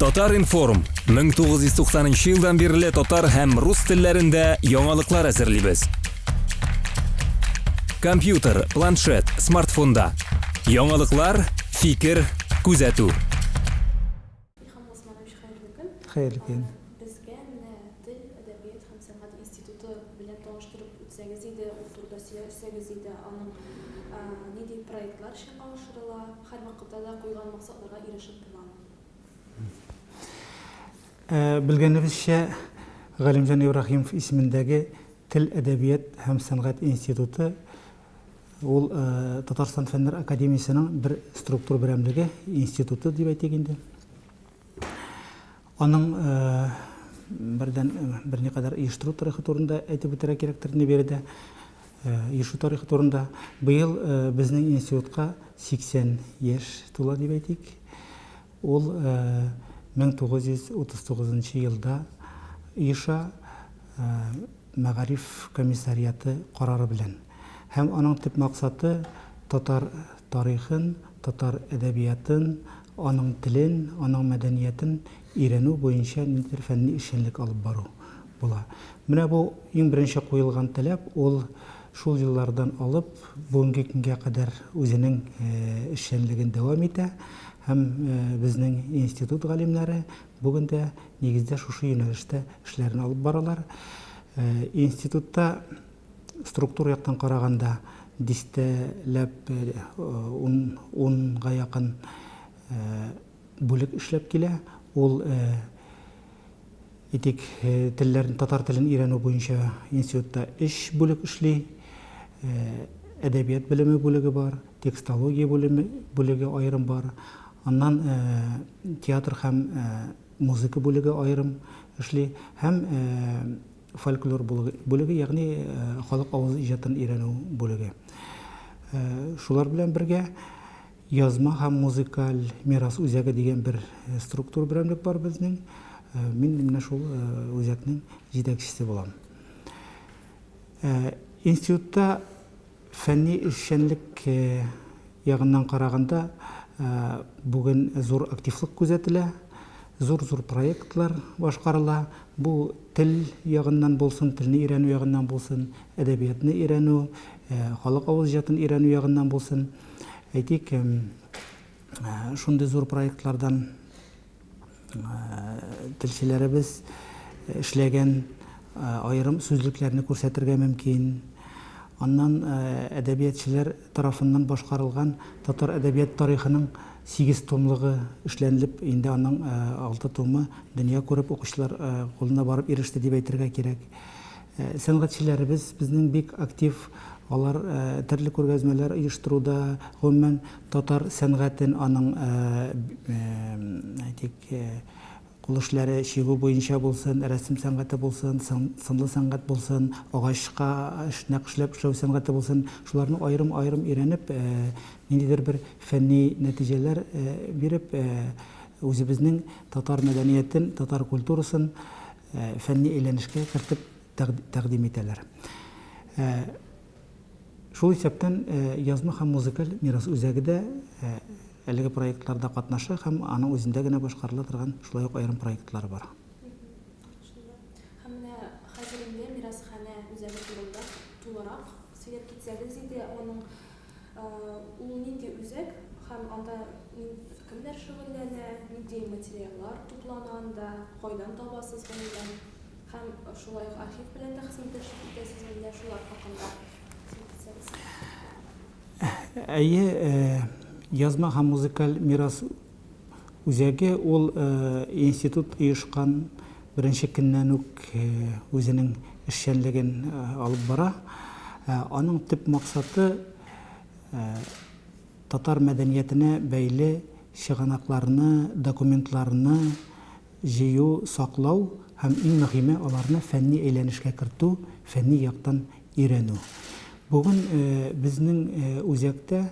Татар-информ, 1990 нчы елдан бирле татар һәм рус телләрендә яңалыклар әзерлибез. Компьютер, планшет, смартфонда. Яңалыклар, фикер, күзәтү. Илһам Госманович, хәерле көн. Хәерле көн. Безгә менә тел, әдәбият һәм сәнгать институты белән таныштырып үтсәгез иде, ул турыда сөйләсәгез иде, аның нинди проектлар чынга ашырыла, һәрвакытта да куйган максатларга ирешеп буламы? Белгәнебезчә, Галимҗан Ибраһимов исемендәге Тел, әдәбият һәм сәнгать институты ул Татарстан Фәннәр академиясенең бер структур берәмлеге, институты дип әйтик инде. Аның бердән берникадәр оештыру тарихы турында әйтеп үтәргә кирәктер инде биредә. Оешу тарихы турында. Быел безнең институтка 80 яшь тула дип әйтик. Ул 1939 нчы елда оеша Мәгариф комиссариаты карары белән. Һәм аның төп максаты татар тарихын, татар әдәбиятын, аның телен, аның мәдәниятен өйрәнү буенча ниндидер фәнни эшчәнлек алып бару була. Менә бу иң беренче куелган таләп, ул шул еллардан алып бүгенге көнгә кадәр үзенең эшчәнлеген дәвам итә һәм безнең институт галимнәре бүген дә нигездә шушы юнәлештә эшләрен алып баралар. Институтта структур яктан караганда дистәләп, унга якын бүлек эшләп килә. Ул әйтик, телләрен, татар телен өйрәнү буенча институтта өч бүлек эшли. Әдәбият белеме бүлеге бар, текстология бүлеме, бүлеге аерым бар. Аннан театр һәм музыка бүлеге аерым эшли һәм фольклор бүлеге, ягъни халык авыз иҗатын өйрәнү бүлеге. Шулар белән бергә Язма һәм музыкаль мирас үзәге дигән бер структур берәмлек бар безнең. Мин менә шул үзәкнең җитәкчесе булам. Институтта фәнни эшчәнлек ягыннан караганда бүген зур активлык күзәтелә, зур-зур проектлар башкарыла. Бу тел ягыннан булсын, телне өйрәнү ягыннан булсын, әдәбиятны өйрәнү, халык авыз иҗатын өйрәнү ягыннан булсын. Әйтик, шундый зур проектлардан телчеләребез эшләгән аерым сүзлекләрне күрсәтергә мөмкин. Аннан әдәбиятчеләр тарафыннан башкарылган татар әдәбият тарихының 8 томлыгы эшләнелеп, инде аның 6 томы дөнья күреп, укучылар кулына барып иреште дип әйтергә кирәк. Сәнгатьчеләребез безнең бик актив, алар төрле күргәзмәләр оештыруда, гомумән, татар сәнгатен, аның, әйтик, кул эшләре чигү буенча булсын, рәсем сәнгате булсын, сынлы сәнгать булсын, агачка нәкышләп эшләү сәнгате булсын, шуларны аерым-аерым өйрәнеп, ниндидер бер фәнни нәтиҗәләр биреп, үзебезнең татар мәдәниятен, татар культурасын фәнни әйләнешкә кертеп тәкъдим итәләр. Шул исәптән язма һәм музыкаль мирас үзәге дә әлеге проектларда катнаша һәм аның үзендә генә башкарыла торган шулай ук аерым проектлары бар. Һәм менә хәзер инде мирасханә үзәге турында тулырак сөйләп китсәгез иде, аның Ул нинди үзәк һәм анда кемнәр шөгыльләнә, нинди материаллар туплана анда, кайдан табасыз гомумән һәм шулай ук архив белән дә хезмәттәшлек итәсез, менә шулар хакында сөйләп китсәгез. Әйе, язма һәм музыкаль мирас үзәге ул институт оешкан беренче көннән үк үзенең эшчәнлеген алып бара. Аның төп максаты татар мәдәниятенә бәйле чыганакларны, документларны җыю, саклау һәм иң мөһиме аларны фәнни әйләнешкә кертү, фәнни яктан өйрәнү. Бүген безнең үзәктә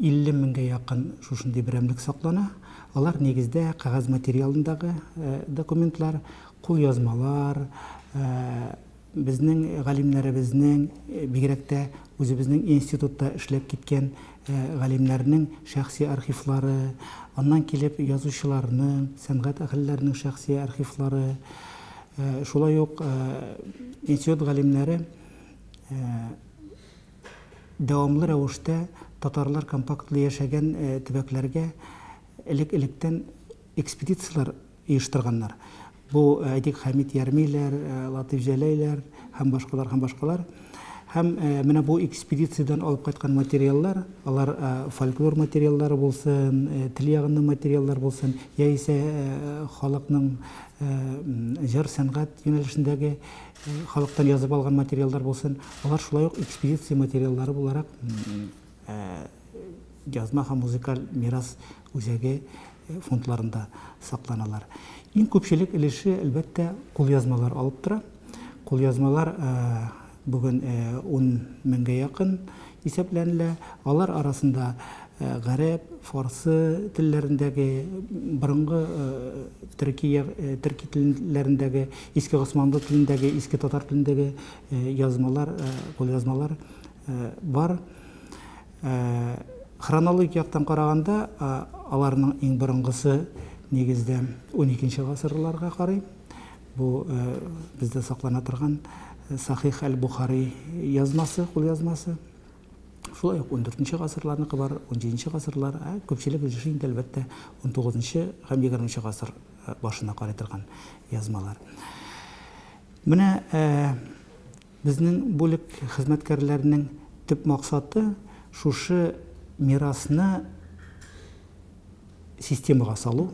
50 меңгә якын шушындый берәмлек саклана. Алар нигездә кәгазь материалындагы документлар, кулъязмалар, безнең галимнәребезнең, бигрәк тә үзебезнең институтта эшләп киткән галимнәрнең шәхси архивлары, Аннан килеп язучыларның, сәнгать әһелләренең шәхси архивлары, шулай ук институт галимнәре дәвамлы рәвештә татарлар компактлы яшәгән төбәкләргә элек-электән экспедицияләр оештырганнар. Бу, әйтик, Хәмит Ярмиләр, Латыйф Җәләйләр һәм башкалар, һәм башкалар. Һәм менә бу экспедициядән алып кайткан материаллар, алар фольклор материаллары булсын, тел ягыннан материаллар булсын, яисә халыкның җыр, сәнгать юнәлешендәге халыктан язып алган материаллар булсын, алар шулай ук экспедиция материаллары буларак язма һәм музыкаль мирас үзәге фондларында сакланалар. Иң күпчелек өлеше, әлбәттә, кулъязмалар алып тора. Кулъязмалар бүген 10 меңгә якын исәпләнелә. Алар арасында гарәп, фарсы телләрендәге, борынгы төрки, төрки телләрендәге, иске госманлы телендәге, иске татар телендәге язмалар, кулъязмалар бар. Хронологик яктан караганда, аларның иң борынгысы нигездә уникенче гасырларга карый. Бу бездә саклана торган Сахих әл-Бухари язмасы, кулъязмасы. Шулай ук ундүртенче гасырларныкы бар, унҗиденче гасырлар, ә күпчелек өлеше инде, әлбәттә, унтугызынчы һәм егерменче гасыр башына карый торган язмалар. Менә Безнең бүлек хезмәткәрләренең төп максаты, шушы мирасны системага салу.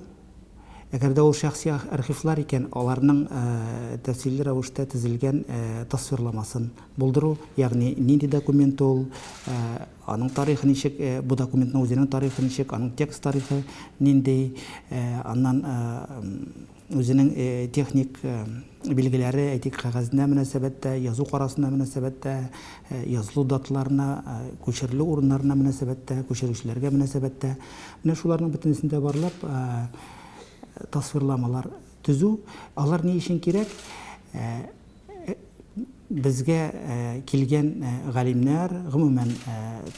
Әгәр дә ул шәхси архивлар икән, аларның тәфсилле рәвештә төзелгән тасвирламасын булдыру, ягъни нинди документ ул, аның тарихы ничек, бу документның үзенең тарихы ничек, аның текст тарихы нинди, аннан Үзенең техник билгеләре, әйтик, кәгазенә мөнәсәбәттә, язу карасына мөнәсәбәттә, язылу даталарына, күчерелү урыннарына мөнәсәбәттә, күчерүчеләргә мөнәсәбәттә. Менә шуларның бөтенесен дә барлап, тасвирламалар төзү. Алар ни өчен кирәк? Безгә килгән галимнәр, гомумән,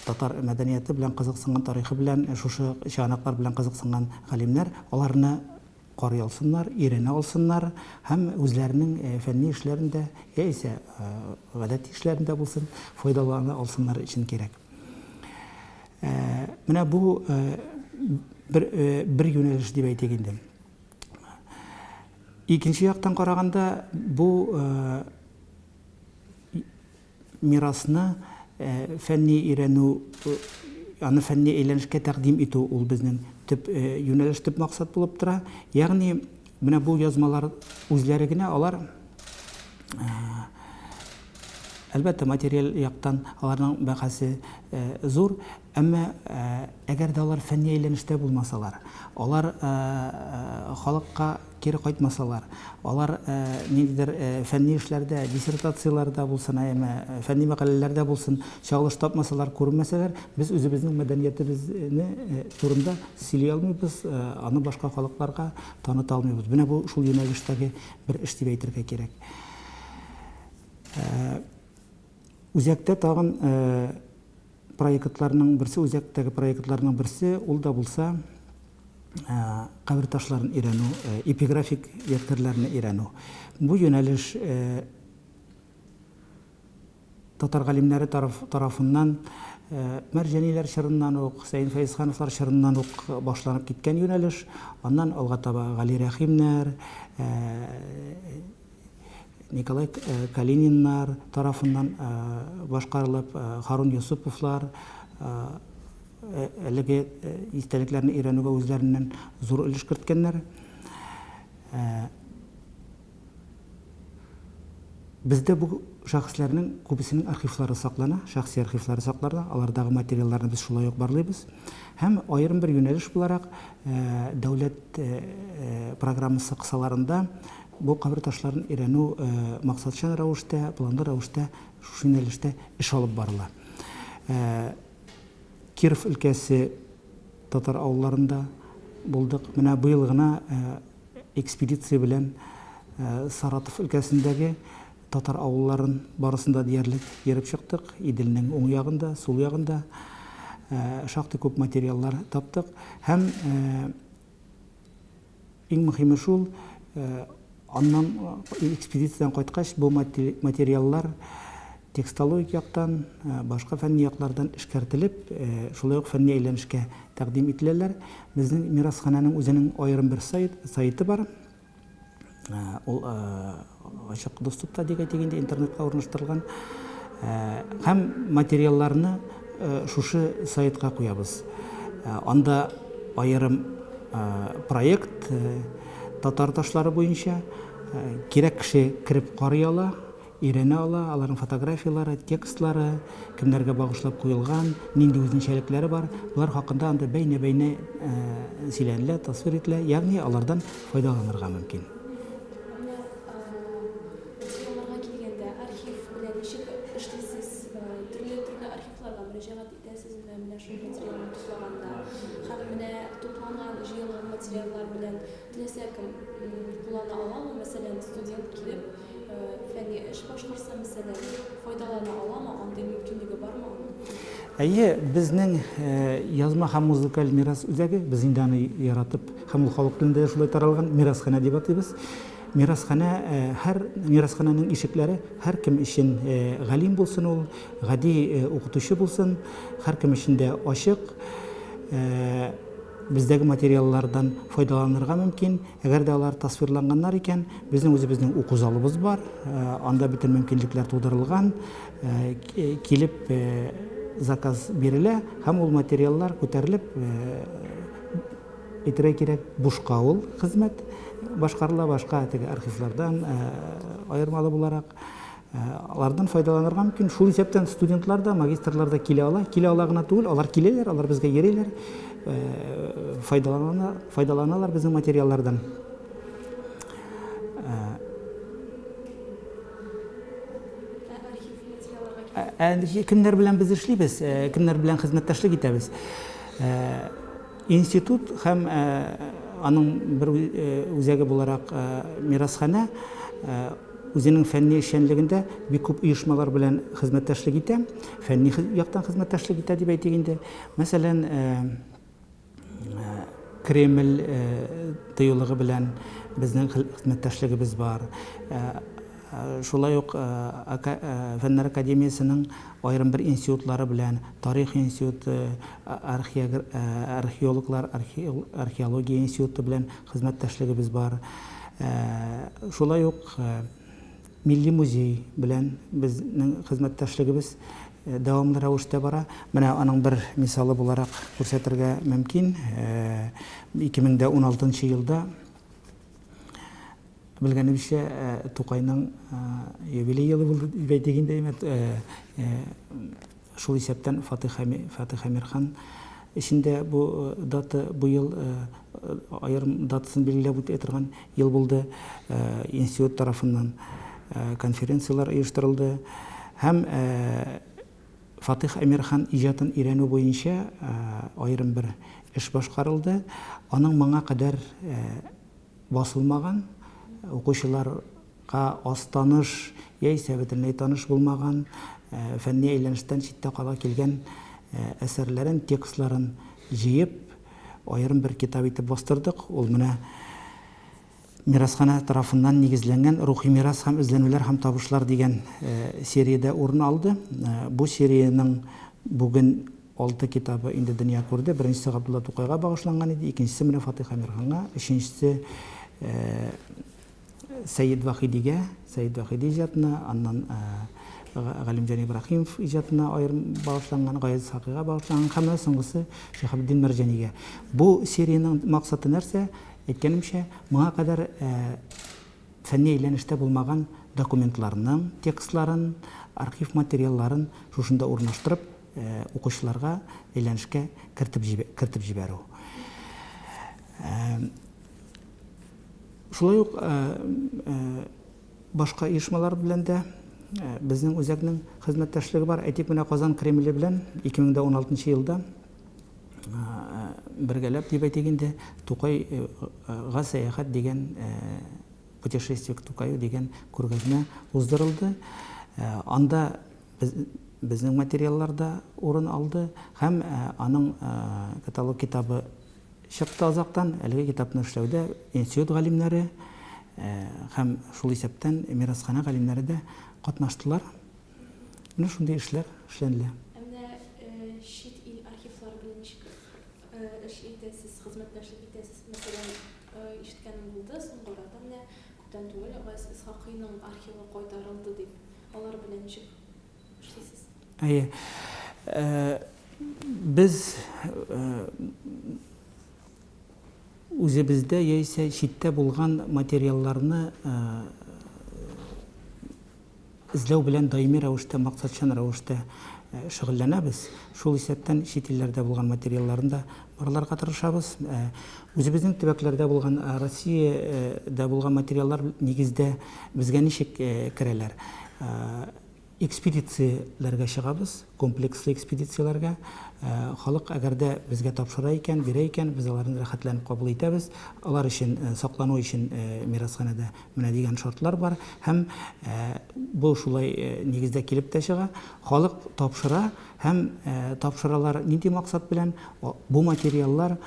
татар мәдәнияте белән кызыксынган, тарихы белән, шушы чыганаклар белән кызыксынган галимнәр аларны карый алсыннар, өйрәнә алсыннар һәм үзләренең фәнни эшләрендә яисә гадәти эшләрендә булсын, файдалана алсыннар өчен кирәк. Менә бу бер, бер юнәлеш дип әйтик инде. Икенче яктан караганда, бу Мирасны фәнни өйрәнү, аны фәнни әйләнешкә тәкъдим итү ул безнең төп юнәлеш, төп максат булып тора. Ягъни менә бу язмалар үзләре генә алар әлбәттә материаль яктан аларның бәһасе зур, әмма әгәр дә алар фәнни әйләнештә булмасалар, алар халыкка кире кайтмасалар, алар ниндидер фәнни эшләрдә, диссертацияләрдә булсын, әмма фәнни мәкаләләрдә булсын, чагылыш тапмасалар, күренмәсәләр, без үзебезнең мәдәниятебезне турында сөйли алмыйбыз, аны башка халыкларга таныта алмыйбыз. Менә бу шул юнәлештәге бер эш дип әйтергә кирәк. Үзәктә тагын проектларның берсе, үзәктәге проектларның берсе, ул да булса, кабер ташларын өйрәнү, эпиграфик ядкәрләрне өйрәнү. Бу юнәлеш татар галимнәре тарафыннан Мәрҗаниләр чорыннан ук, Хөсәен Фәезхановлар чорыннан ук башланып киткән юнәлеш. Аннан алга таба Гали Рәхимнәр, Николай Калининнар тарафыннан башкарылып, Һарун Йосыповлар әлеге истәлекләрне өйрәнүгә үзләреннән зур өлеш керткәннәр. Бездә бу шәхесләрнең күбесенең архивлары саклана, шәхси архивлары саклана, алардагы материалларны без шулай ук барлыйбыз. Һәм аерым бер юнәлеш буларак, дәүләт программасы кысаларында бу кабер ташларын өйрәнү максатчан рәвештә, планлы рәвештә шушы юнәлештә эш алып барыла. Киров өлкәсе татар авылларында булдык. Менә быел гына экспедиция белән Саратов өлкәсендәге татар авылларын барысын да диярлек йөреп чыктык. Иделнең уң ягында, сул ягында шактый күп материаллар таптык. Һәм Иң мөһиме шул, аннан экспедициядән кайткач, бу материаллар текстологик яктан, башка фәнни яклардан эшкәртелеп, шулай ук фәнни әйләнешкә тәкъдим ителәләр. Безнең мирасханәнең үзенең аерым бер сайт, сайты бар. Ул ачык доступта дип әйтик инде, интернетка урнаштырылган. Һәм материалларны шушы сайтка куябыз. Анда аерым проект татар ташлары буенча кирәк кеше кереп карый ала, өйрәнә ала, аларның фотографияләре, текстлары, кемнәргә багышлап куелган, нинди үзенчәлекләре бар, болар хакында анда бәйнә-бәйнә сөйләнелә, тасвир ителә, ягъни алардан файдаланырга мөмкин. Ә менә материалларга килгәндә, архив белән ничек эшлисез? Төрле-төрле архивларга мөрәҗәгать итәсезме менә шул материалны туплаганда? Һәм менә тупланган, җыелган материаллар белән Теләсә кем куллана аламы? Мәсәлән, студент килеп, фәнни эш башкарса, мәсәлән, файдалана аламы? Андый мөмкинлеге бармы аның? Әйе, безнең язма һәм музыкаль мирас үзәге, без инде аны яратып һәм ул халык телендә дә шулай таралган, мирасханә дип атыйбыз. Мирасханә, һәр мирасханәнең ишекләре һәркем өчен, галим булсын ул, гади укытучы булсын, һәркем өчен дә ачык. Бездәге материаллардан файдаланырга мөмкин. Әгәр дә алар тасвирланганнар икән, безнең үзебезнең уку залыбыз бар, анда бөтен мөмкинлекләр тудырылган. Килеп заказ бирелә һәм ул материаллар күтәрелеп, әйтергә кирәк, бушка ул хезмәт башкарыла, башка теге архивлардан аермалы буларак. Алардан файдаланырга мөмкин. Шул исәптән студентлар да, магистрлар да килә ала. Килә ала гына түгел, алар киләләр, алар безгә йөриләр, файдалана, файдаланалар безнең материаллардан. Ә кемнәр белән без эшлибез, кемнәр белән хезмәттәшлек итәбез? Институт һәм аның бер үзәге буларак мирасханә үзенең фәнни эшчәнлегендә бик күп оешмалар белән хезмәттәшлек итә, фәнни яктан хезмәттәшлек итә дип әйтик инде. Мәсәлән, Кремль тыюлыгы белән безнең хезмәттәшлегебез бар. Шулай ук Фәннәр академиясенең аерым бер институтлары белән, Тарих институты, археологлар, археология институты белән хезмәттәшлегебез бар. Шулай ук Милли музей белән безнең хезмәттәшлегебез дәвамлы рәвештә бара. Менә аның бер мисалы буларак күрсәтергә мөмкин. 2016 елда Белгәнебезчә, Тукайның юбилей елы булды дип әйтик инде, шул исәптән Фатих Фатих Әмирхан өчен дә бу дата бу ел аерым датасын билгеләп үтә торган ел булды. Институт тарафыннан конференцияләр оештырылды һәм Фатих Әмирхан иҗатын өйрәнү буенча аерым бер эш башкарылды. Аның моңа кадәр басылмаган, укучыларга аз таныш яисә бөтенләй таныш булмаган, фәнни әйләнештән читтә кала килгән әсәрләрен, текстларын җыеп, аерым бер китап итеп бастырдык. Ул менә Мирасханә тарафыннан нигезләнгән Рухи мирас һәм эзләнүләр һәм табышлар дигән сериядә урын алды. Бу сериянең бүген Алты китабы инде дөнья күрде. Беренчесе Габдулла Тукайга багышланган иде, икенчесе менә Фатыйх Әмирханга, өченчесе Сәет Вахидигә, Сәет Вахиди иҗатына, аннан Галимҗан Ибраһимов иҗатына аерым багышланган, Гаяз Исхакыйга багышланган һәм менә соңгысы Шиһабетдин Мәрҗанигә. Бу сериянең максаты нәрсә? Әйткәнемчә, моңа кадәр фәнни әйләнештә булмаган документларның текстларын, архив материалларын шушында урнаштырып, укучыларга әйләнешкә кертеп кертеп җибәрү. Шулай ук башка оешмалар белән дә безнең үзәкнең хезмәттәшлеге бар. Әйтик, менә Казан Кремле белән 2016 елда бергәләп дип әйтик инде, Тукайга сәяхәт дигән Путешествие к Тукаю дигән күргәзмә уздырылды. Анда безнең материаллар да урын алды һәм аның каталог китабы чыкты азактан. Әлеге китапны эшләүдә институт галимнәре һәм шул исәптән мирасханә галимнәре дә катнаштылар. Менә шундый эшләр эшләнелә. Ә менә чит ил архивлары белән ничек эш итәсез, хезмәттәшлек итәсез? Мәсәлән, ишеткәнем булды, соңгы арада менә күптән түгел Гаяз Исхакыйның архивы кайтарылды дип. Алар белән ничек эшлисез? Әйе. Без үзебездә яисә читтә булган материалларны эзләү белән даими рәвештә, максатчан рәвештә шөгыльләнәбез. Шул исәптән чит илләрдә булган материалларны да барларга тырышабыз. Үзебезнең төбәкләрдә булган, Россиядә булган материаллар нигездә безгә ничек керәләр? Экспедицияләргә чыгабыз, комплекслы экспедицияләргә. Халык әгәр дә безгә тапшыра икән, бирә икән, без аларны рәхәтләнеп кабул итәбез. Алар өчен саклану өчен мирасханәдә менә дигән шартлар бар. Һәм бу шулай нигездә килеп тә чыга. Халык тапшыра һәм тапшыралар нинди максат белән? Бу материаллар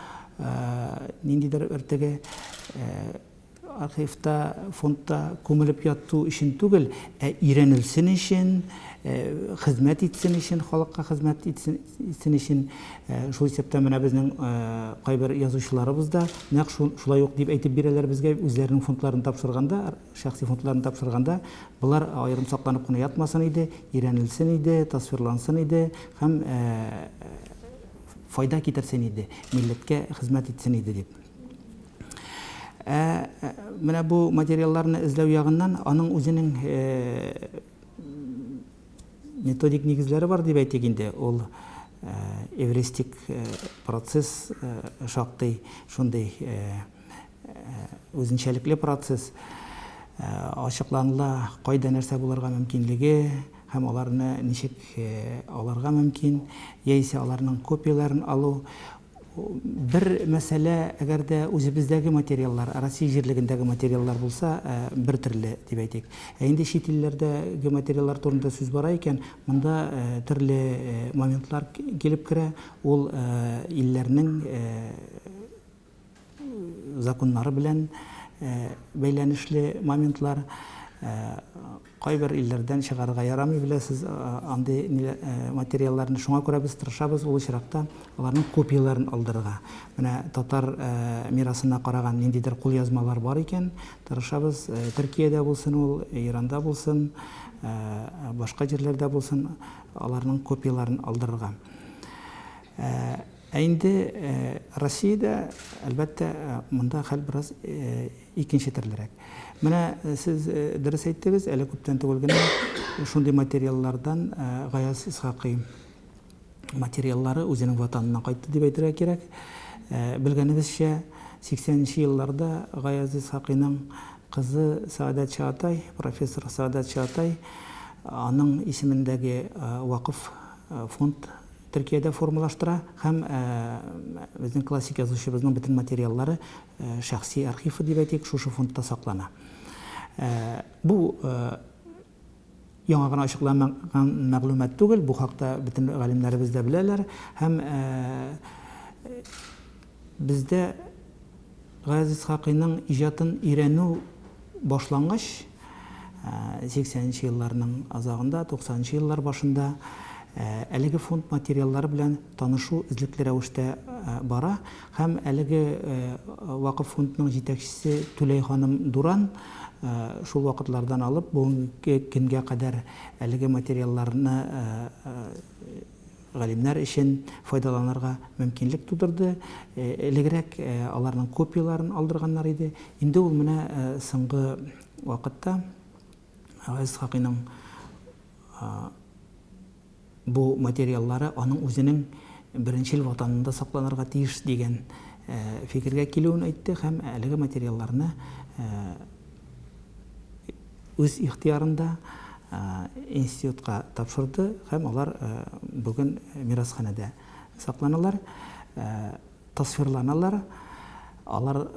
ниндидер бер теге Архивта, фондта күмелеп яту өчен түгел, ә өйрәнелсен өчен, хезмәт итсен өчен, халыкка хезмәт итсен, итсен өчен. Шул исәптән менә безнең кайбер язучыларыбыз да нәкъ шул, шулай ук дип әйтеп бирәләр безгә, үзләренең фондларын тапшырганда, шәхси фондларын тапшырганда, болар аерым сакланып кына ятмасын иде, өйрәнелсен иде, тасвирлансын иде һәм файда китерсен иде, милләткә хезмәт итсен иде дип. Ә менә бу материалларны эзләү ягыннан аның үзенең методик нигезләре бар дип әйтик инде. Ул эвристик процесс шактый шундый үзенчәлекле процесс. Ачыкланыла, кайда нәрсә булырга мөмкинлеге һәм аларны ничек алырга мөмкин, яисә аларның копияләрен алу. Бер мәсьәлә, әгәр дә үзебездәге материаллар, Россия җирлегендәге материаллар булса, бер төрле дип әйтик. Ә инде чит илләрдәге материаллар турында сүз бара икән, монда төрле моментлар килеп керә. Ул илләрнең законнары белән бәйләнешле моментлар. Кайбер илләрдән чыгарырга ярамый, беләсез, андый материалларны. Шуңа күрә без тырышабыз ул очракта аларның копияләрен алдырырга. Менә татар мирасына караган ниндидер кулъязмалар бар икән, тырышабыз, Төркиядә булсын ул, Иранда булсын, башка җирләрдә булсын, аларның копияләрен алдырырга. Ә инде Россиядә, әлбәттә, монда хәл бераз икенче төрлерәк. Менә сез дөрес әйттегез, әле күптән түгел генә шундый материаллардан Гаяз Исхакый материаллары үзенең ватанына кайтты дип әйтергә кирәк. Белгәнебезчә, 80 нче елларда Гаяз Исхакыйның кызы Сәгадәт Чагатай, профессор Сәгадәт Чагатай аның исемендәге вакыф фонд Төркиядә формалаштыра һәм безнең классик язучыбызның бөтен материаллары шәхси архивы дип әйтик, шушы фондта саклана. Бу яңа гына ачыкланган мәгълүмат түгел, бу хакта бөтен галимнәребез дә беләләр һәм бездә Гаяз Исхакыйның иҗатын өйрәнү башлангач, 80 нче елларның азагында, 90 нчы еллар башында әлеге фонд материаллары белән танышу эзлекле рәвештә бара һәм әлеге вакыф фондының җитәкчесе Түләй ханым Дуран шул вакытлардан алып бүгенге көнгә кадәр әлеге материалларны галимнәр өчен файдаланырга мөмкинлек тудырды. Элегрәк аларның копияләрен алдырганнар иде. Инде ул менә соңгы вакытта Гаяз Исхакыйның бу материаллары аның үзенең беренчел ватанында сакланырга тиеш дигән фикергә килүен әйтте һәм әлеге материалларны үз ихтыярында институтка тапшырды һәм алар бүген мирасханәдә сакланалар, тасвирланалар. Алар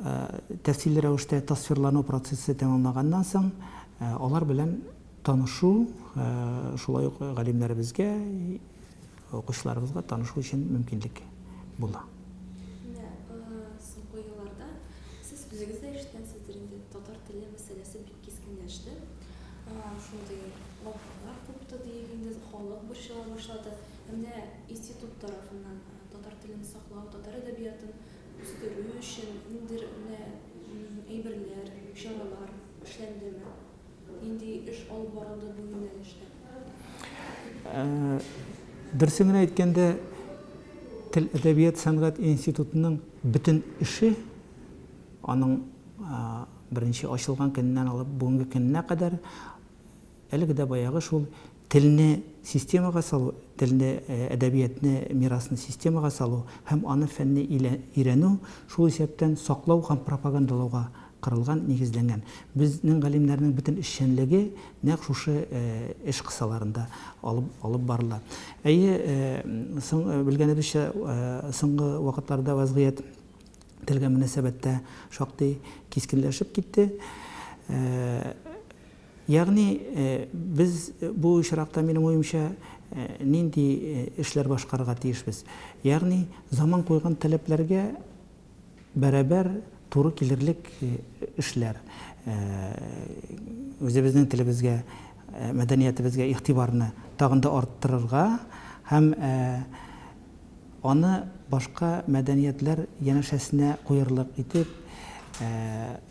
тәфсилле рәвештә тасвирлану процессы тәмамланганнан соң, алар белән танышу шулай ук галимнәребезгә, укучыларыбызга танышу өчен мөмкинлек була. Менә татар теле мәсьәләсе бик кискенләште. Шундый вакыйгалар купты, диик инде, халык борчыла башлады. Ә менә институт тарафыннан татар телен саклау, татар әдәбиятын үстерү өчен ниндидер менә әйберләр, чаралар эшләндеме? Нинди эш алып барылды бу юнәлештә? Дөресен генә әйткәндә, Тел, әдәбият, сәнгать институтының бөтен эше аның беренче ачылган көненнән алып бүгенге көненә кадәр әлеге дә баягы шул телне системага салу, телне, әдәбиятне, мирасны системага салу һәм аны фәнни өйрәнү, шул исәптән саклау һәм пропагандалауга корылган, нигезләнгән. Безнең галимнәрнең бөтен эшчәнлеге нәкъ шушы эш кысаларында алып, алып барыла. Әйе, соң, белгәнебезчә, соңгы вакытларда вәзгыять телгә мөнәсәбәттә шактый кискенләшеп китте. Ягъни, без бу очракта, минем уемча, нинди эшләр башкарырга тиешбез? Ягъни, заман куйган таләпләргә бәрабәр туры килерлек эшләр. Үзебезнең телебезгә, мәдәниятебезгә игътибарны тагын да арттырырга һәм аны башка мәдәниятләр янәшәсенә куерлык итеп,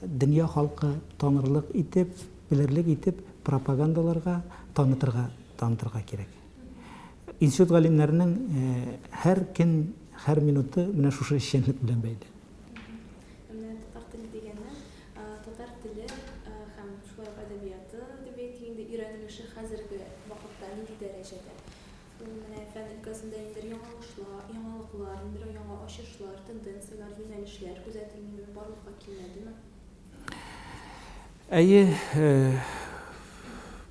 дөнья халкы танырлык итеп, белерлек итеп пропагандаларга, танытырга, танытырга кирәк. Институт галимнәренең һәр көн, һәр минуты менә шушы эшчәнлек белән бәйле. Менә татар теле дигәннән, татар теле һәм шулай ук әдәбияты дип әйтик инде, өйрәнелеше хәзерге вакытта нинди дәрәҗәдә? Ул менә фән өлкәсендә ниндидер яңалышлар, яңалыклар, ниндидер яңа ачышлар, тенденцияләр, юнәлешләр күзәтелмиме, барлыкка килмәдеме? Әйе,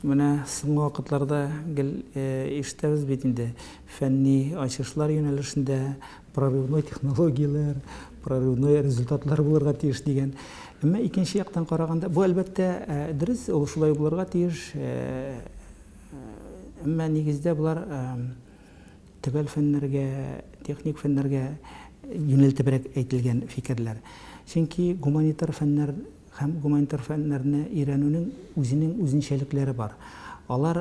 менә соңгы вакытларда гел ишетәбез бит инде, фәнни ачышлар юнәлешендә прорывной технологияләр, прорывной результатлар булырга тиеш дигән. Әмма икенче яктан караганда, бу әлбәттә дөрес, ул шулай булырга тиеш. Әмма нигездә болар төгәл фәннәргә, техник фәннәргә юнәлтебрәк әйтелгән фикерләр. Чөнки гуманитар фәннәр һәм гуманитар фәннәрне өйрәнүнең үзенең үзенчәлекләре бар. Алар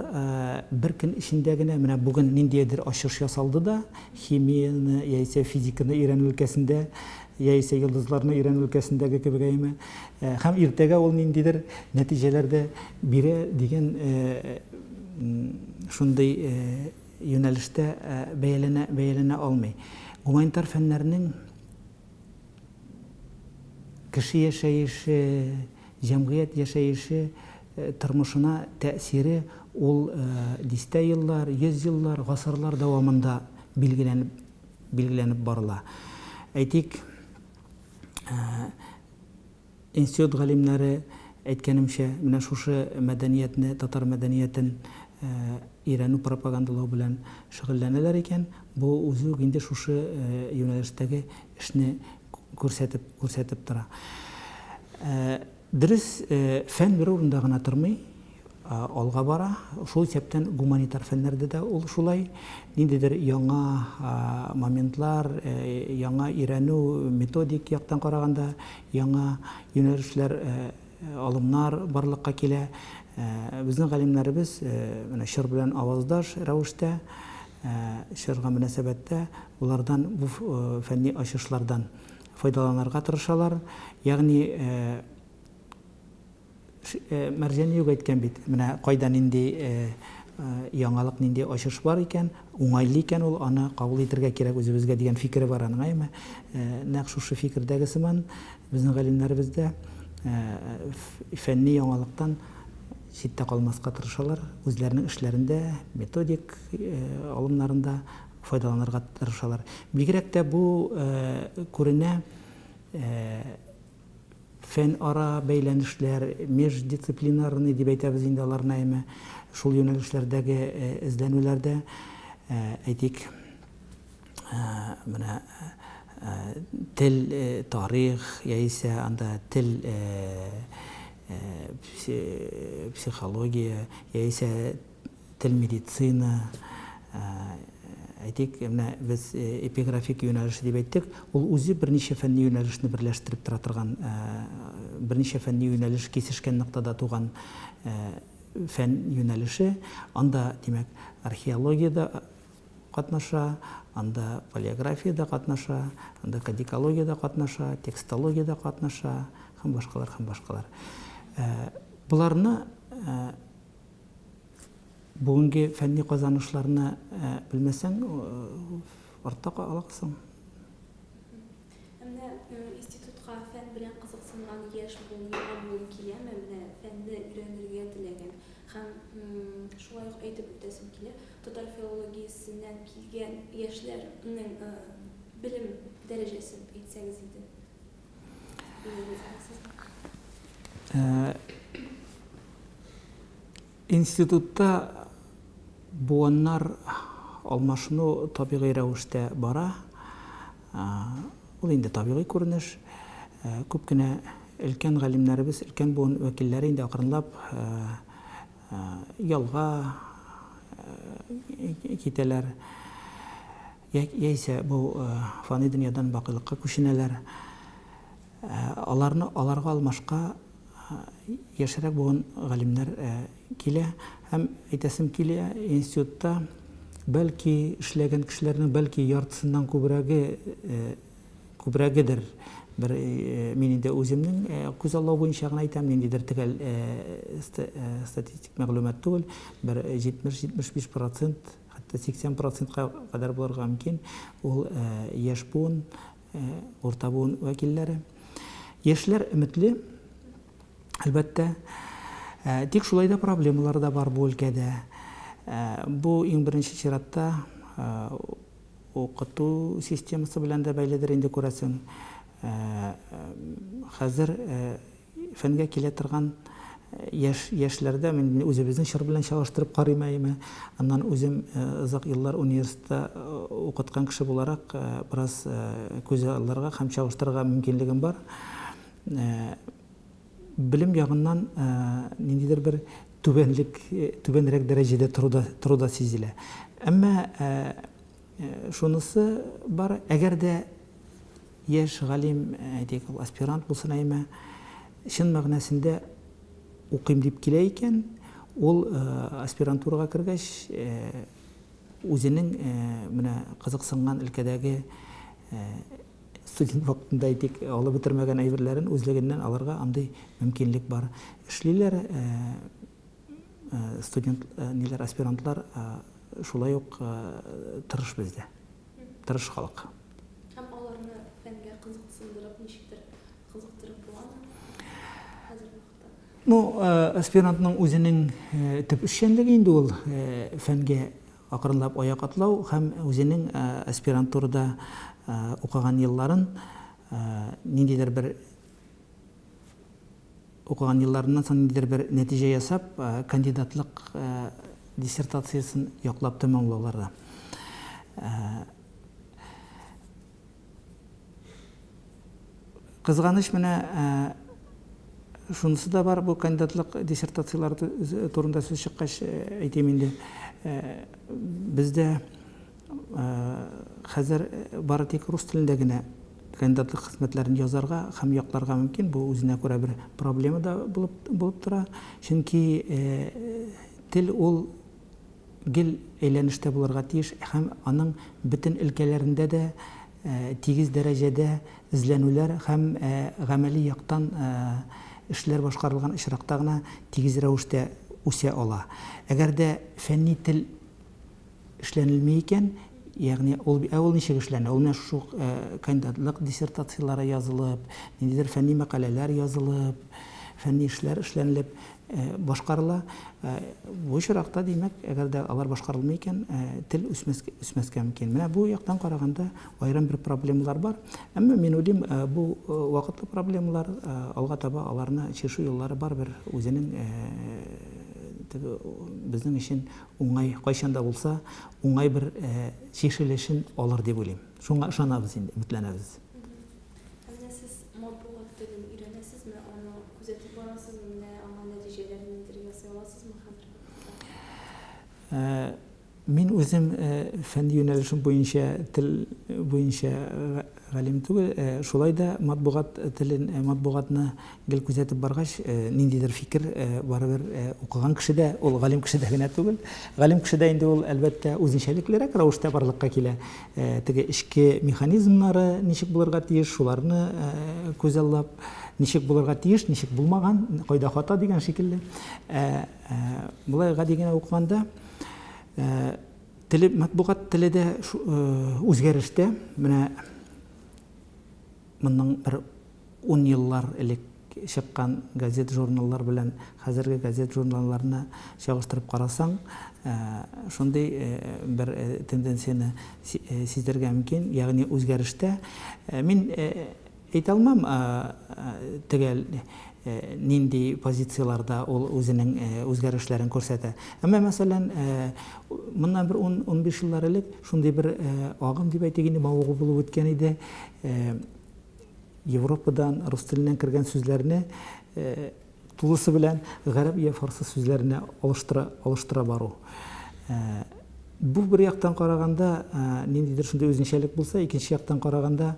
бер көн эчендә генә, менә бүген ниндиедер ачыш ясалды да, химияне яисә физиканы өйрәнү өлкәсендә, яисә йолдызларны өйрәнү өлкәсендәге кебек әйеме, һәм иртәгә ул ниндидер нәтиҗәләр дә бирә дигән шундый юнәлештә бәяләнә, бәяләнә алмый. Гуманитар фәннәрнең кеше яшәеше, җәмгыять яшәеше тормышына тәэсире ул дистә еллар, йөз еллар, гасырлар дәвамында билгеләнеп, билгеләнеп барыла. Әйтик, Институт галимнәре, әйткәнемчә, менә шушы мәдәниятне, татар мәдәниятен өйрәнү, пропагандалау белән шөгыльләнәләр икән, бу үзе үк инде шушы юнәлештәге эшне күрсәтеп, күрсәтеп тора. Дөрес, фән бер урында гына тормый, алга бара. Шул исәптән гуманитар фәннәрдә дә ул шулай. Ниндидер яңа моментлар, яңа өйрәнү, методик яктан караганда, яңа юнәлешләр, алымнар барлыкка килә. Безнең галимнәребез менә чор белән аваздаш рәвештә, чорга мөнәсәбәттә болардан, бу фәнни ачышлардан файдаланырга тырышалар. Ягъни Мәрҗани үк әйткән бит, менә кайда нинди яңалык, нинди ачыш бар икән, уңайлы икән ул, аны кабул итергә кирәк үзебезгә дигән фикере бар аның, әйеме? Нәкъ шушы фикердәге сыман безнең галимнәребез дә фәнни яңалыктан читтә калмаска тырышалар, үзләренең эшләрендә, методик алымнарында файдаланырга тырышалар. Бигрәк тә бу күренә Фәнара бәйләнешләр, междисциплинарный дип әйтәбез инде аларны, әйме, шул юнәлешләрдәге эзләнүләрдә, әйтик, менә тел, тарих яисә анда тел, психология яисә Тел медицина, әйтик, менә без эпиграфик юнәлеше дип әйттек, ул үзе берничә фәнни юнәлешне берләштереп тора торган берничә фәнни юнәлеш кисешкән ноктада туган фән юнәлеше. Анда, димәк, археология дә катнаша, анда палеография дә катнаша, анда кодикология дә катнаша, текстология дә катнаша һәм башкалар, һәм башкалар. Боларны бүгенге фәнни казанышларны белмәсәң, артта каласың. Ә менә институтка фән белән кызыксынган яшь буын, яңа буын киләме? Менә фәнне өйрәнергә теләгән һәм шулай ук әйтеп үтәсем килә, татар филологиясеннән килгән яшьләрнең белем дәрәҗәсен әйтсәгез иде. Билгели аласызмы? Институтта буыннар алмашыну табигый рәвештә бара. Ул инде табигый күренеш. Күп кенә өлкән галимнәребез, өлкән буын вәкилләре инде акрынлап ялга китәләр. Яисә бу фани дөньядан бакыйлыкка күченәләр. Аларны аларга алмашка яшьрәк буын галимнәр килә. Һәм әйтәсем килә, институтта бәлки эшләгән кешеләрнең бәлки яртысыннан күбрәге күбрәгедер. Бер мин инде үземнең күзаллау буенча гына әйтәм, ниндидер төгәл статистик мәгълүмат түгел, бер 70-75 процент, хәтта 80 процентка кадәр булырга мөмкин, ул яшь буын Урта буын вәкилләре. Яшьләр өметле, әлбәттә. Тик шулай да проблемалар да бар бу өлкәдә. Бу иң беренче чиратта укыту системасы белән дә бәйледер инде, күрәсең. Хәзер Фәнгә килә торган яшь яшьләрдә мин үзебезнең чор белән чагыштырып карыйм әйеме. Аннан үзем озак еллар университетта укыткан кеше буларак бераз күз алларга һәм чагыштырырга мөмкинлегем бар. Белем ягыннан ниндидер бер түбәнлек, түбәнрәк дәрәҗәдә тору да, тору да сизелә. Әмма шунысы бар, әгәр дә Яшь галим, әйтик, ул аспирант булсын әйме, чын мәгънәсендә укыйм дип килә икән, ул аспирантурага кергәч, үзенең менә кызыксынган өлкәдәге студент вакытында, әйтик, алып бетермәгән әйберләрен үзлегеннән алырга андый мөмкинлек бар. Эшлиләр, студент, ниләр, аспирантлар шулай ук тырыш бездә. Тырыш халык. Һәм аларны фәнгә кызыксындырып, ничектер кызыктырып буламы хәзерге вакытта? Ну, аспирантның үзенең төп эшчәнлеге инде ул фәнгә акрынлап аяк атлау һәм үзенең аспирантурада укыган елларын ниндидер бер Укыган елларыннан соң ниндидер бер нәтиҗә ясап, кандидатлык диссертациясен яклап тәмамлаулар да. Кызганыч менә шунысы да бар, бу кандидатлык диссертацияләре турында сүз чыккач, әйтим инде, бездә Хәзер бары тик рус телендә генә кандидатлык хезмәтләрен язарга һәм якларга мөмкин. Бу үзенә күрә бер проблема да булып, булып тора. Чөнки тел ул гел әйләнештә булырга тиеш һәм аның бөтен өлкәләрендә дә тигез дәрәҗәдә эзләнүләр һәм гамәли яктан эшләр башкарылган очракта гына тигез рәвештә үсә ала. Әгәр дә фәнни тел эшләнелми икән, ягъни ул, ә ул ничек эшләнә? Ул менә шушы ук кандидатлык диссертацияләре язылып, ниндидер фәнни мәкаләләр язылып, фәнни эшләр эшләнелеп башкарыла. Бу очракта, димәк, әгәр дә алар башкарылмый икән, тел үсмәскә, үсмәскә мөмкин. Менә бу яктан караганда аерым бер проблемалар бар. Әмма мин уйлыйм, бу вакытлы проблемалар, алга таба аларны чишү юллары барыбер үзенең теге безнең өчен уңай, кайчан да булса, уңай бер чишелешен алыр дип уйлыйм. Шуңа ышанабыз инде, өметләнәбез. Ә менә сез матбугат телен өйрәнәсезме, аны күзәтеп барасызмы, менә аңа нәтиҗәләр ниндидер ясый аласызмы хәзерге вакытта? Мин үзем фәнни юнәлешем буенча тел буенча галим түгел, шулай да матбугат телен, матбугатны гел күзәтеп баргач, ниндидер фикер барыбер укыган кешедә, ул галим кешедә генә түгел. Галим кешедә инде ул, әлбәттә, үзенчәлеклерәк рәвештә барлыкка килә. Теге эчке механизмнары ничек булырга тиеш, шуларны күзаллап, ничек булырга тиеш, ничек булмаган, кайда хата дигән шикелле. Ә болай гади генә укыганда, Теле, матбугат теле дә үзгәрештә. Менә моннан бер ун еллар элек чыккан газет-журналлар белән хәзерге газет-журналларны чагыштырып карасаң, шундый бер тенденцияне сиздерергә мөмкин, ягъни үзгәрештә. Мин Әйтә алмам, төгәл нинди позицияләрдә ул үзенең үзгәрешләрен күрсәтә. Әмма, мәсәлән, моннан бер ун-унбиш еллар элек шундый бер агым дип әйтик инде, мавыгу булып үткән иде. Европадан рус теленнән кергән сүзләрне тулысы белән гарәп я фарсы сүзләренә алыштыра, алыштыра бару. Бу бер яктан караганда ниндидер шундый үзенчәлек булса, икенче яктан караганда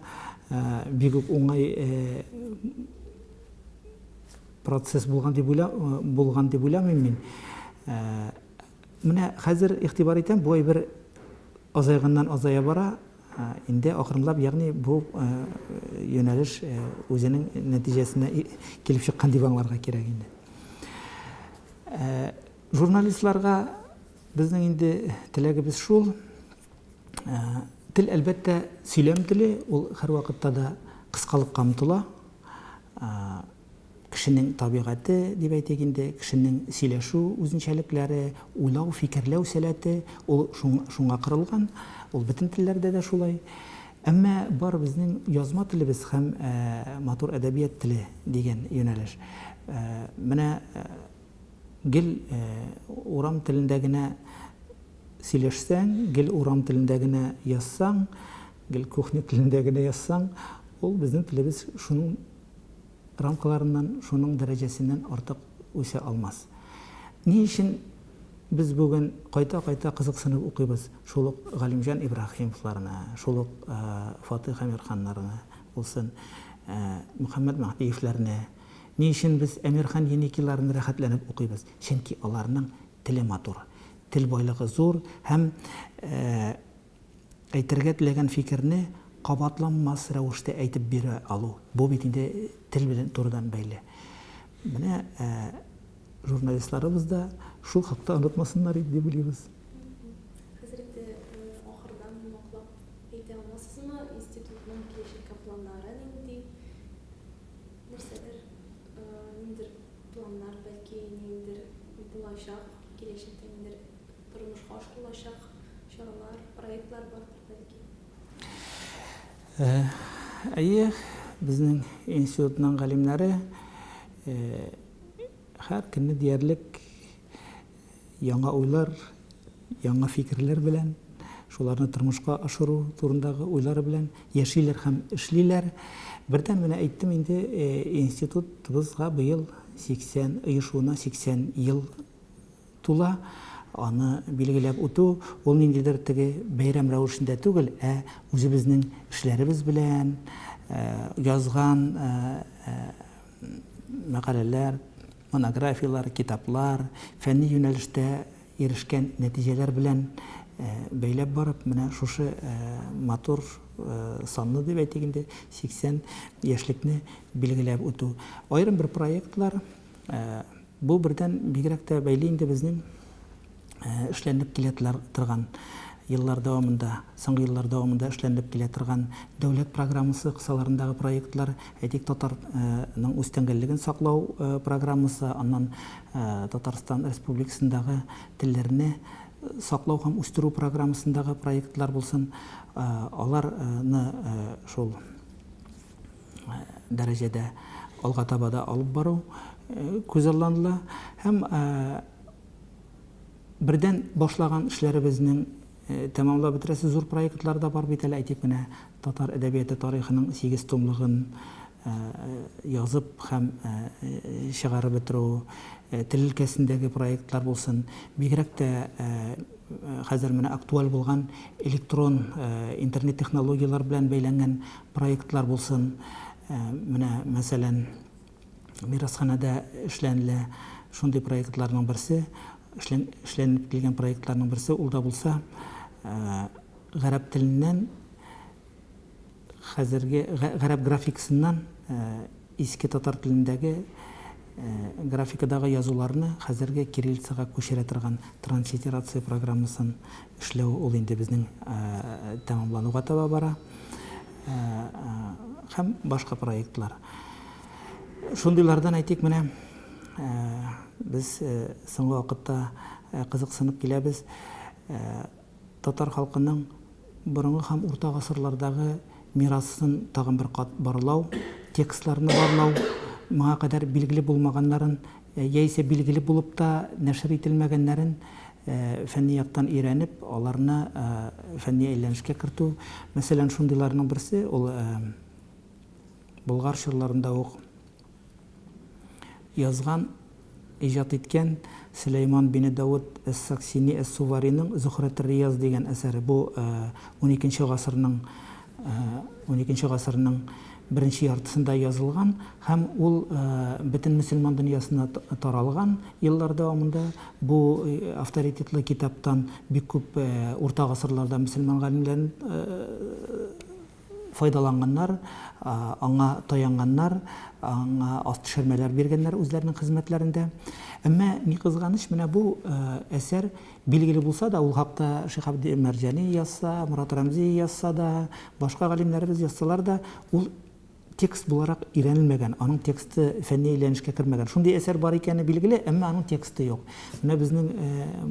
бик үк уңай процесс булган дип уйла, булган дип уйламыйм мин. Менә хәзер игътибар итәм, бу әйбер азайганнан азая бара. Инде акрынлап, ягъни бу юнәлеш үзенең нәтиҗәсенә килеп чыккан дип аңларга кирәк инде. Журналистларга безнең инде теләгебез шул, тел, әлбәттә, сөйләм теле, ул һәрвакытта да кыскалыкка омтыла. Кешенең табигате, дип әйтик инде, кешенең сөйләшү үзенчәлекләре, уйлау, фикерләү сәләте, ул шуңа корылган. Ул бөтен телләрдә дә шулай. Әмма бар безнең язма телебез һәм матур әдәбият теле дигән юнәлеш. Менә гел урам телендә генә сөйләшсәң, гел урам телендә генә язсаң, гел кухня телендә генә язсаң, ул безнең телебез шуның рамкаларыннан, шуның дәрәҗәсеннән артык үсә алмас. Ни өчен без бүген кайта-кайта кызыксынып укыйбыз шул ук Галимҗан Ибраһимовларны, шул ук Фатыйх Әмирханнарны булсын, Мөхәммәт Мәһдиевләрне? Ни өчен без Әмирхан Еникиларны рәхәтләнеп укыйбыз? Чөнки аларның теле матур, тел байлыгы зур һәм Әйтергә теләгән фикерне кабатланмас рәвештә әйтеп бирә алу, бу бит инде тел белән турыдан бәйле. Менә журналистларыбыз да шул хакта онытмасыннар иде дип уйлыйбыз. Хәзер инде ахырдан йомгаклап әйтә алмассызмы, институтның киләчәккә планнары нинди? Нәрсәдер, ниндидер планнар, бәлки ниндидер булачак, киләчәктә ниндидер Тормышка ашырылачак чаралар, проектлар бардыр, бәлки? Әйе, безнең институтның галимнәре һәр көнне диярлек яңа уйлар, яңа фикерләр белән, шуларны тормышка ашыру турындагы уйлары белән яшиләр һәм эшлиләр. Бердән менә әйттем инде, институтыбызга быел 80, оешуына 80 ел Тула, аны билгеләп үтү, ул ниндидер теге бәйрәм рәвешендә түгел, ә үзебезнең эшләребез белән, язган мәкаләләр, монографияләр, китаплар, фәнни юнәлештә ирешкән нәтиҗәләр белән бәйләп барып, менә шушы матур санны дип әйтик инде, 80 яшьлекне билгеләп үтү. Аерым бер проектлар, Бу бердән бигрәк тә бәйле инде безнең эшләнеп килә торган еллар дәвамында, соңгы еллар дәвамында эшләнеп килә торган дәүләт программасы кысаларындагы проектлар, әйтик, татарның үз тәңгәллеген саклау программасы, аннан Татарстан Республикасындагы телләрне саклау һәм үстерү программасындагы проектлар булсын, аларны шул дәрәҗәдә алга таба да алып бару күзалланыла һәм бердән башлаган эшләребезнең тәмамлап бетерәсе зур проектлар да бар бит әле, әйтик, менә татар әдәбияты тарихының 8 томлыгын язып һәм чыгарып бетерү, тел өлкәсендәге проектлар булсын, бигрәк тә хәзер менә актуаль булган электрон интернет технологияләр белән бәйләнгән проектлар булсын. Менә, мәсәлән, мирасханәдә эшләнелә шундый проектларның берсе, эшләнеп килгән проектларның берсе, ул да булса гарәп теленнән Хәзерге гарәп графикасыннан иске татар телендәге графикадагы язуларны хәзерге кириллицага күчерә торган транслитерация программасын эшләү ул инде безнең тәмамлануга таба бара. Һәм башка проектлар. Шундыйлардан әйтик, менә без соңгы вакытта кызыксынып киләбез. Татар халкының борынгы һәм урта гасырлардагы мирасын тагын бер кат барлау, текстларны барлау, моңа кадәр билгеле булмаганнарын яисә билгеле булып та нәшер ителмәгәннәрен фәнни яктан өйрәнеп, аларны фәнни әйләнешкә кертү. Мәсәлән, шундыйларның берсе ул Болгар чорларында ук Язган, иҗат иткән Сөләйман бине Давыд әс-Саксини әс-Сувариның Зөхрәтер-Рияз дигән әсәре. Бу уникенче гасырның уникенче гасырның беренче яртысында язылган һәм ул бөтен мөселман дөньясына таралган еллар дәвамында. Бу авторитетлы китаптан бик күп урта гасырларда мөселман галимнәрен файдаланганнар, аңа таянганнар, аңа астөшермәләр биргәннәр үзләренең хезмәтләрендә. Әмма, ни кызганыч, менә бу әсәр билгеле булса да, ул хакта Шиһабетдин Мәрҗани язса, Морат Рәмзи язса да, башка галимнәребез язсалар да, ул текст буларак өйрәнелмәгән, аның тексты фәнни әйләнешкә кермәгән. Шундый әсәр бар икәне билгеле, әмма аның тексты юк. Менә безнең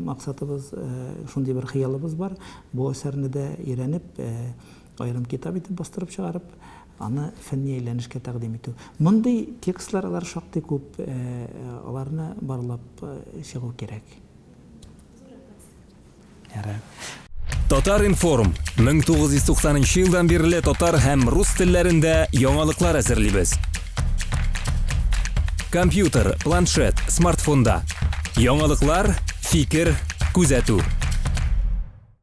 максатыбыз, шундый бер хыялыбыз бар, бу әсәрне дә өйрәнеп, Аерым китап итеп бастырып чыгарып, аны фәнни әйләнешкә тәкъдим итү. Мондый текстлар алар шактый күп, аларны барлап чыгу кирәк. Зур рәхмәт сезгә. Ярар. Татар-информ, 1990 нчы елдан бирле татар һәм рус телләрендә яңалыклар әзерлибез. Компьютер, планшет, смартфонда. Яңалыклар, фикер, күзәтү.